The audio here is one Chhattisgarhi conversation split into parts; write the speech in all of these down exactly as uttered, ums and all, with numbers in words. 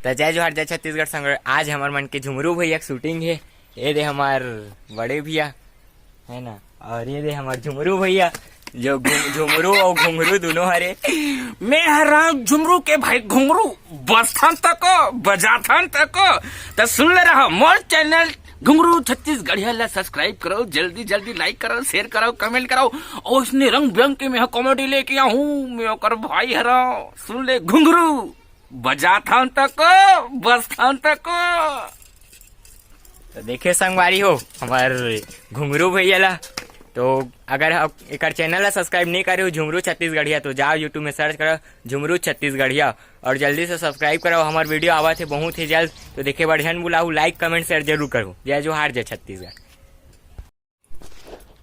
त जय जोहार, जय छत्तीसगढ़ संग। आज हमर मन के झुमरू भैया के शूटिंग हे। ये दे हमार बड़े भैया, है ना, और ये दे हमार झुमरू भैया, जो घुम-, झुमरू और घुंघरू दोनों हरे। मैं हरा झुमरू के भाई घुंघरू, बजथन तको, बजाथन तको। त सुन ले रहा मोर चैनल घुंघरू छत्तीसगढ़िया ला सब्सक्राइब करो, जल्दी जल्दी लाइक करो, शेयर करो, कमेंट करो। और इसने रंग बिरंग के मैं कॉमेडी लेके आऊँ, मैं ओकर भाई हरा। सुन ले घुंघरू, बजाथन तको, बजथन तको। तो देखे संगवारी हो, हमार घुंघरू भैया ला। तो अगर आप एकर चैनल ला सब्सक्राइब नहीं करे हो, झुमरू छत्तीसगढ़िया, तो जाओ YouTube में सर्च करो झुमरू छत्तीसगढ़िया और जल्दी से सब्सक्राइब करो। हमार वीडियो आवत हे बहुत ही जल्द, तो देखे बर झन भुलाहू, लाइक, कमेंट, शेयर जरूर करो। जय जोहार, जय छत्तीसगढ़।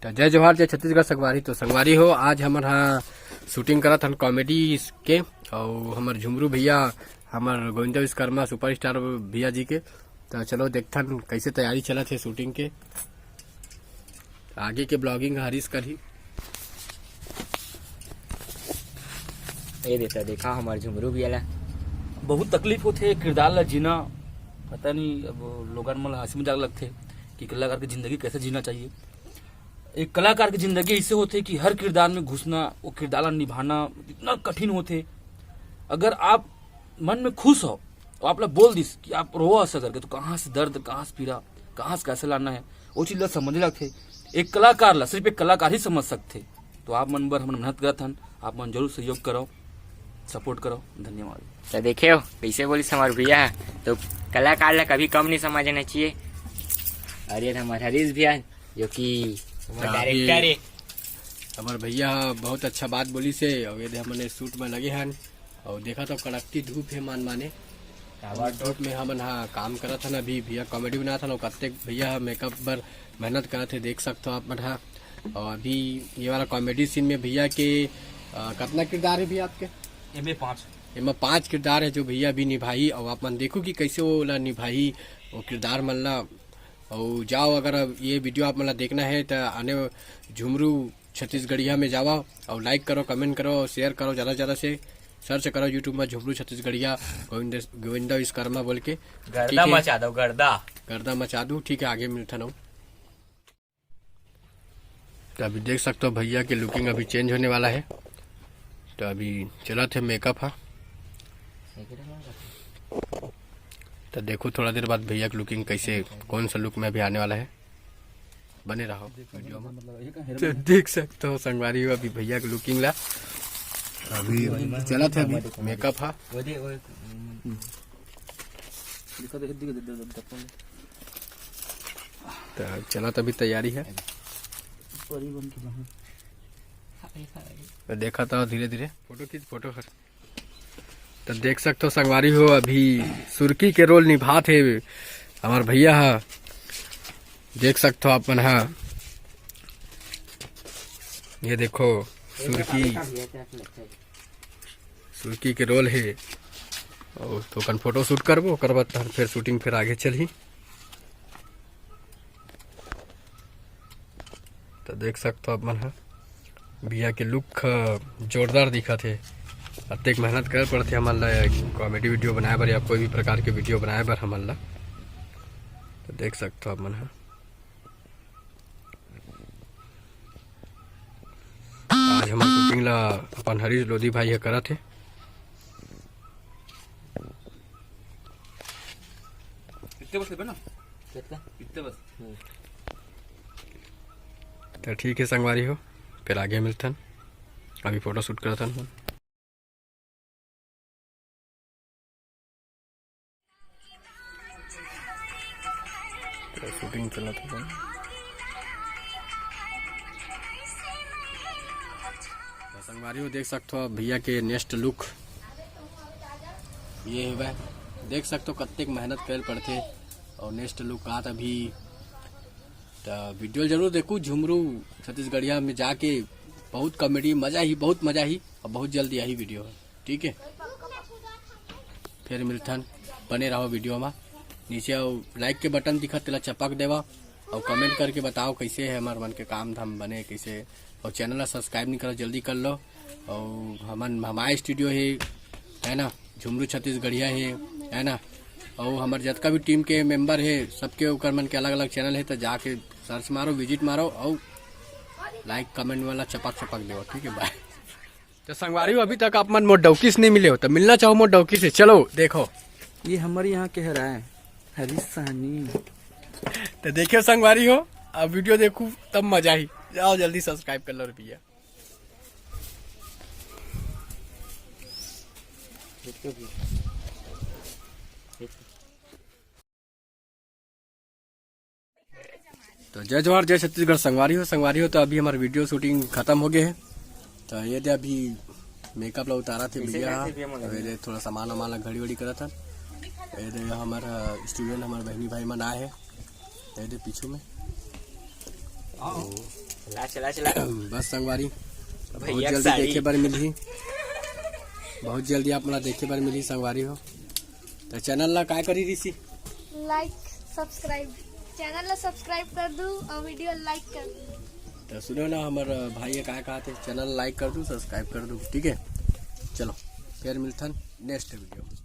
त जय जोहार, जय छत्तीसगढ़ संगवारी। तो संगवारी हो, आज हमन हा शूटिंग करत हन कॉमेडी के, अउ हमर झुमरू भैया, हमर गोविंदा विश्वकर्मा सुपरस्टार भैया जी के। त चलो देखथन कैसे तैयारी चलत हे शूटिंग के। आगे के ब्लॉगिंग हरीश करही। ये देता, देखा हमर झुमरू भैया ला। बहुत तकलीफ होथे किरदार ला जीना। पता नहीं, अब लोगन मन ला हंसी मजाक लगथे कि कलाकार के जिंदगी कैसे जीना चाहिए। एक कलाकार की जिंदगी ऐसे होथे कि हर किरदार में घुसना, वो किरदार ला निभाना इतना कठिन होथे। अगर आप मन में खुश हो, वो आप ला बोल दिस कि आप रोवा ऐसा करके, तो कहाँ से दर्द, कहाँ से पीड़ा, कहाँ से कैसे लाना है, वो चीज ला समझ लगथे। एक कलाकार ला सिर्फ एक कलाकार ही समझ सकथे। तो आप मन बर हमन मेहनत करत हन, आप मन जरूर सहयोग करो, सपोर्ट करो। धन्यवाद। तो देखे हो कैसे बोलिस हमार भैया, तो कलाकार ला कभी कम नहीं समझना चाहिए। और ये हमार हरीश भैया, जो कि हमार हाँ, डायरेक्टर अभी है। हमार भैया ह बहुत अच्छा बात बोलिस हे, और ये दे हमन शूट में लगे हन, और देखा तो कड़कती धूप हे मान माने। काबर और धूप में हमन हा काम करत हन, अभी भैया कॉमेडी बनात हन, और कत्ते भैया ह मेकअप बर मेहनत करत हे, देख सकत हो आप मन हा। और अभी ये वाला कॉमेडी सीन में भैया के, अ, कतना किरदार हे भैया आपके? एमे पाँच। एमा पाँच किरदार हे जो भैया अभी निभाही, और आप मन देखो कि कैसे वो ला निभाही, वो किरदार मन ला। और जाओ, अगर अब ये वीडियो आप मन ला देखना है तो आने झुमरू छत्तीसगढ़िया में जावा और लाइक करो, कमेंट करो और शेयर करो, ज़्यादा से ज़्यादा से सर्च करो YouTube में झुमरू छत्तीसगढ़िया गोविंद, गोविंदा विश्वकर्मा बोल के। गर्दा ठीक है। मचा दो, गर्दा। गर्दा मचा दू। ठीक है, आगे मिलथन। तो अभी देख सकते हो भैया के लुकिंग अभी चेंज होने वाला है। तो अभी चलत हे मेकअप हा। तो देखो थोड़ा देर बाद भैया के लुकिंग कैसे, कौन सा लुक में अभी आने वाला है। बने रहो वीडियो में। तो देख सकते हो संगवारी हो अभी भैया के लुकिंग ला। अभी चलत हे अभी मेकअप हा। तो चलत अभी तैयारी है। तो देखा था धीरे धीरे। फोटो खींच, फोटो खींच। तो देख सकते हो संगवारी हो अभी सुरकी के रोल निभात हे हमार भैया हा। देख सकते हो आप मन हा, ये देखो सुरकी, सुरकी के रोल हे। और तो कन फोटो शूट करबो, ओकर बाद तहन फिर शूटिंग फिर आगे चलही। तो देख सकते हो आप मन हा, भैया के लुक ह जोरदार दिखत हे। अतेक मेहनत करे पड़थे हमन ला कॉमेडी वीडियो बनाए बर या कोई भी प्रकार के वीडियो बनाए बर हमन ला। तो देख सकते हो आप मन हा, आज हमर शूटिंग ला अपन हरीश लोधी भाई ह करत हे। इतने बस लेबे ना? कितना? इतने बस। तो ठीक है संगवारी हो, फिर आगे मिलथन। अभी फोटो शूट करथन। शूटिंग चलत हे। तो संगवारी हो देख सकते हो भैया के नेक्स्ट लुक ये हवय। देख सकते हो कतेक मेहनत करे पड़थे। और नेक्स्ट लुक आत अभी, तो वीडियो जरूर देखू झुमरू छत्तीसगढ़िया में जाके। बहुत कॉमेडी मजा ही, बहुत मजा ही। और बहुत जल्दी आही वीडियो, ठीक है। फिर मिलथन, बने रहो वीडियो में। नीचे अउ लाइक के बटन दिखत तेला चपक देवा और कमेंट करके बताओ कैसे है हमार मन के काम धाम बने कैसे। और चैनल ला सब्सक्राइब नहीं करो, जल्दी कर लो। और हमन हमारे स्टूडियो है, है ना, झुमरू छत्तीसगढ़िया है, है ना। अउ हमर जतका भी टीम के मेंबर हे, सबके ओकर मन के अलग-अलग चैनल हे, त जाके सर्च मारो, विजिट मारो अउ लाइक कमेंट वाला चपक चपक देवो, ठीक है, बाय। तो संगवारी हो, अभी तक आप मन मोर डौकी से नहीं मिले हो, तो मिलना चाहो मोर डौकी से, चलो देखो। ये हमारे यहाँ कह रहा है हरीश सहनी। तो देखियो संगवारी हो, अब वीडियो देखू तब मजा ही। जाओ जल्दी सब्सक्राइब कर लो रुपया। तो जय जोहार, जय छत्तीसगढ़ संगवारी हो, संगवारी हो। तो अभी हमार वीडियो शूटिंग खत्म हो गए है। तो ये दे अभी मेकअप ला उतारा थे भैया, तो ये दे थोड़ा सामान वामान ला घड़ी वड़ी करा था। ये दे हमारा स्टूडेंट, हमारे बहनी भाई मन आए हैं, ये दे पीछू में। ला चला चला। बस संगवारी, बहुत भैया जल्दी साड़ी। देखे बर मिलही, बहुत जल्दी आप मन ला देखे बर मिलही संगवारी हो। तो चैनल ला काय करी रिसी? लाइक, सब्सक्राइब, चैनल ला सब्सक्राइब कर दू और वीडियो लाइक कर दू। तो सुनो ना, हमर भाई ये काय कहा थे, चैनल लाइक कर दू, सब्सक्राइब कर दू, ठीक है? चलो, फिर मिलथन नेक्स्ट वीडियो में।